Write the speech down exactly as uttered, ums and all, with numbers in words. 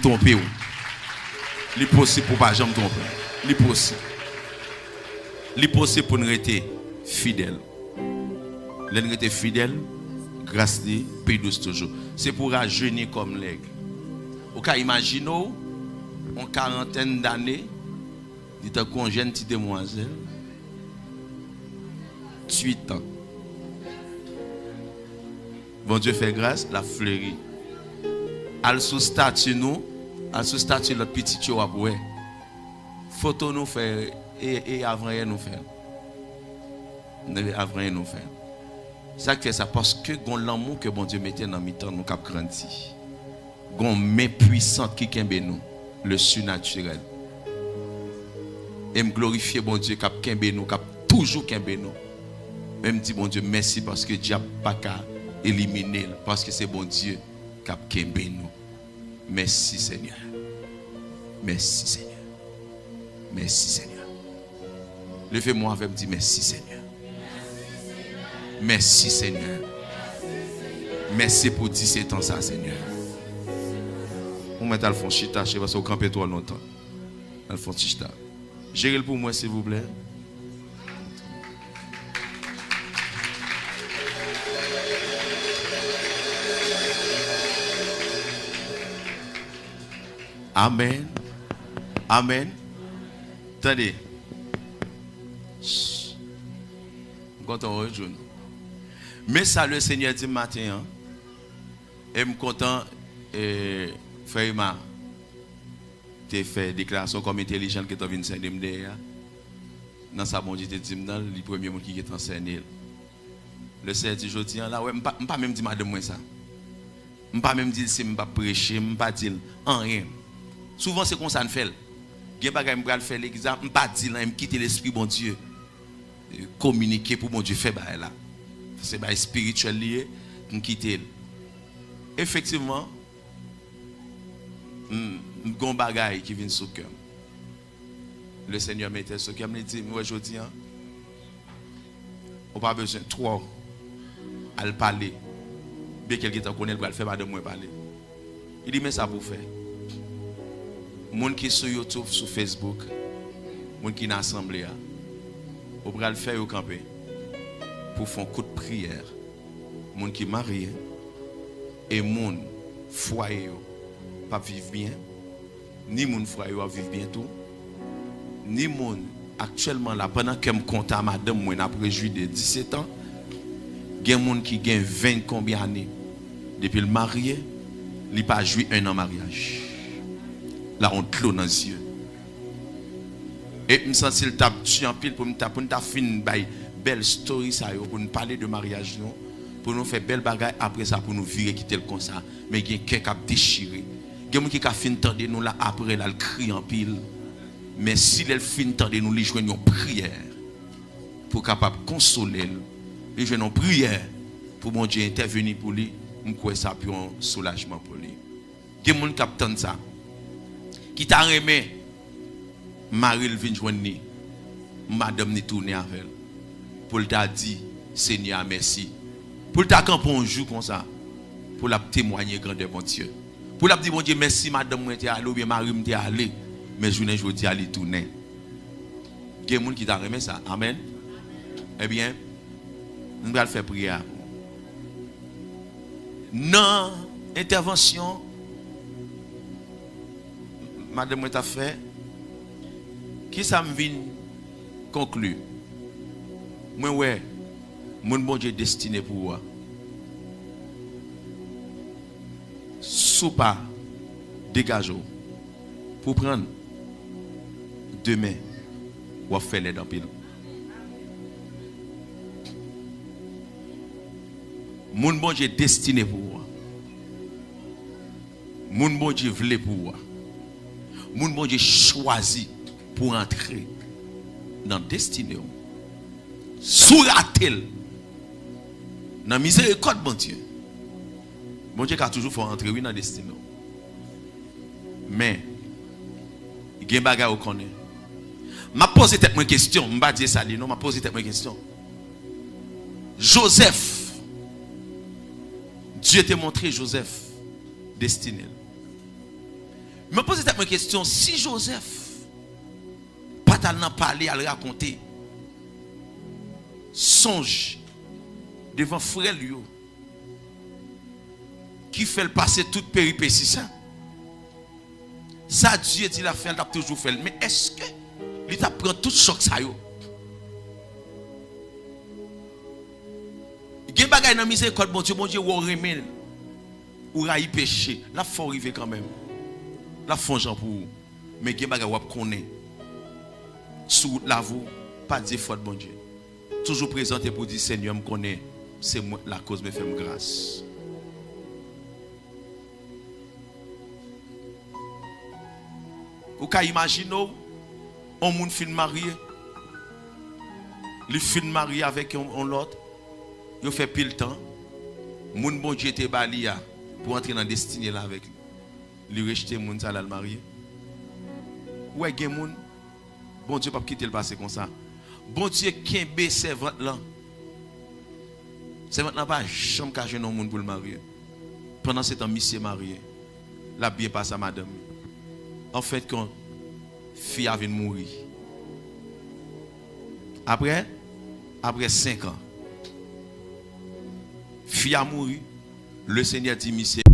twonpe w. Li posib pou w pa janm twonpe w. Li posib. Li posib pou n rete fidèl. Lè n rete fidèl, gras li pi dous toujou. Se pou w rajeni kòm lèg. Ou ka imajine w, yon karantèn dane, li tankou yon jèn ti demwazèl, dizuit an. Bondye fè gras, l ap fleri. Al sou stati nou, al sou stati lòt pitit yo, w ap wè. Foto nou fè, e, e avanyè nou fè. Avanyè nou fè. Sa k fè sa? Paske gon lanmou ke Bondye mete nan mitan nou k ap grandi. Gon men pwisant ki kenbe nou, le surnaturel. E m glorifye Bondye k ap kenbe nou, k ap toujou kenbe nou. E m di Bondye mèsi paske dyab pa ka elimine l, paske se Bondye k ap kenbe nou. Mèsi, Senyè. Mèsi, Senyè. Mèsi, Senyè. Leve men w avè m, di mèsi, Senyè. Mèsi, Senyè. Mèsi pou disetan sa, Senyè. Ou mèt al fè yon chita, chè, paske w kanpe twò lontan. Al fè yon ti chita. Jere l pou mwen, silvouplè. Amèn. Amèn. Tande. M kontan wè w, June. Men sa Lesenyè di m maten an. E m kontan, e, frè Emma te fè deklarasyon kòm entèlijan l gentan vin sènen m dèyè a. Nan sa Bondye te di m nan, li premye moun ki gentan sènen l. Lesenyè di jodi an la, wè, m pa, m pa menm di madanm mwen sa. M pa menm di l si m p ap preche, m pa di l anyen. Souvan se konsa n fè l. Gen bagay m pral fè legliz la, m pa di l anyen, m kite Lespri Bondye, e, kominike pou Bondye fè bagay la. Se bagay espirityèl li ye, m kite l. Efektivman, m, m gon bagay ki vin sou kè m. Lesenyè mete l sou kè m, li di m, wè jodi an, ou pa bezwen twò al pale. Byenke l gentan konnen l pral fè madanm mwen pale. Li di, men sa pou w fè. Moun ki sou YouTube, sou Facebook, moun ki nan asanble a, ou pral fè yo kanpe pou fè yon kout priyè. Moun ki marye e moun fwaye yo p ap viv byen, ni moun fwaye yo ap viv byen tou, ni moun aktyèlman la, pandan kè m kontan a madanm mwen, n ap rejwi de disetan, gen moun ki gen ven konbyen ane depi l marye, li pa jwi en an maryaj. La honte dlo nan zye. E m santi l t ap di anpil pou m ta, pou n ta fin bay bèl story sa yo, pou n pale de maryaj nou, pou nou fè bèl bagay, apre sa pou nou vire kite l konsa. Men gen kè k ap dechire. Gen moun ki ka fin tande nou la, apre l al kriye anpil. Men si lè l fin tande nou, li jwenn yon priyè pou kapab konsole l, li jwenn yon priyè pou Bondye entèveni pou li, m kwè sa ap yon soulajman pou li. Gen moun k ap tann sa, ki ta renmen mari l vin jwenn li, madanm ni tounen avè l, pou l ta di Senyè a mèsi, pou l ta kanpe yon jou konsa, pou l ap temwaye grandè Bondye, pou l ap di Bondye mèsi, madanm mwen te ale oubyen mari m te ale, men jounen jodi a li tounen. Gen moun ki ta renmen sa. Amèn. Ebyen, nou pral fè priyè a. Nan entèvansyon madanm mwen t ap fè, kisa m vin konkli? Mwen wè moun Bondye destine pou ou a, si w pa degaje w pou w pran l, demen, w ap fè lèd anpil. Moun Bondye destine pou ou a, moun Bondye vle pou ou a, moun Bondye chwazi pou antre nan destine w, si w rate l, nan mizerikòd Bondye, Bondye ka toujou fè w antre, wi, nan destine w. Men, gen bagay ou konnen. M ap poze tèt mwen kesyon, m pa di e sa li non, m ap poze tèt mwen kesyon. Jozèf, Dye te montre Jozèf destine l. Mwen poze tèt mwen kesyon, si Jozèf pa t al nan palè al rakonte sonj devan frè l yo ki fè l pase tout peripesi sa, sa Dye di l ap fè, l t ap toujou fè l. Men èske li t ap pran tout chòk sa yo? Gen bagay nan mizerikòd Bondye, Bondye wè w renmen l, ou rayi peche, l ap fè w rive kanmenm. L ap fè yon jan pou ou. Men gen bagay w ap konnen sou wout lavi w, pa di fòt Bondye. Toujou prezante pou di, Senyè, m konnen se mwen k lakòz, men fè m gras. Ou ka imajine w, yon moun fin marye, li fin marye avèk yon, yon lòt, yo fè pil tan, moun Bondye te ba li a pou antre nan destine l avèk li, li rejte moun sa l al marye. Ou wè gen moun, Bondye p ap kite l pase konsa. Bondye kenbe sèvant lan. Sèvant lan pa janm ka jwenn yon moun pou l marye. Pandan se tan, misye marye. L ap byen pase a madanm li. An fen de kont, fi a vin mouri. Apre, apre senk an, fi a mouri. Lesenyè di misye,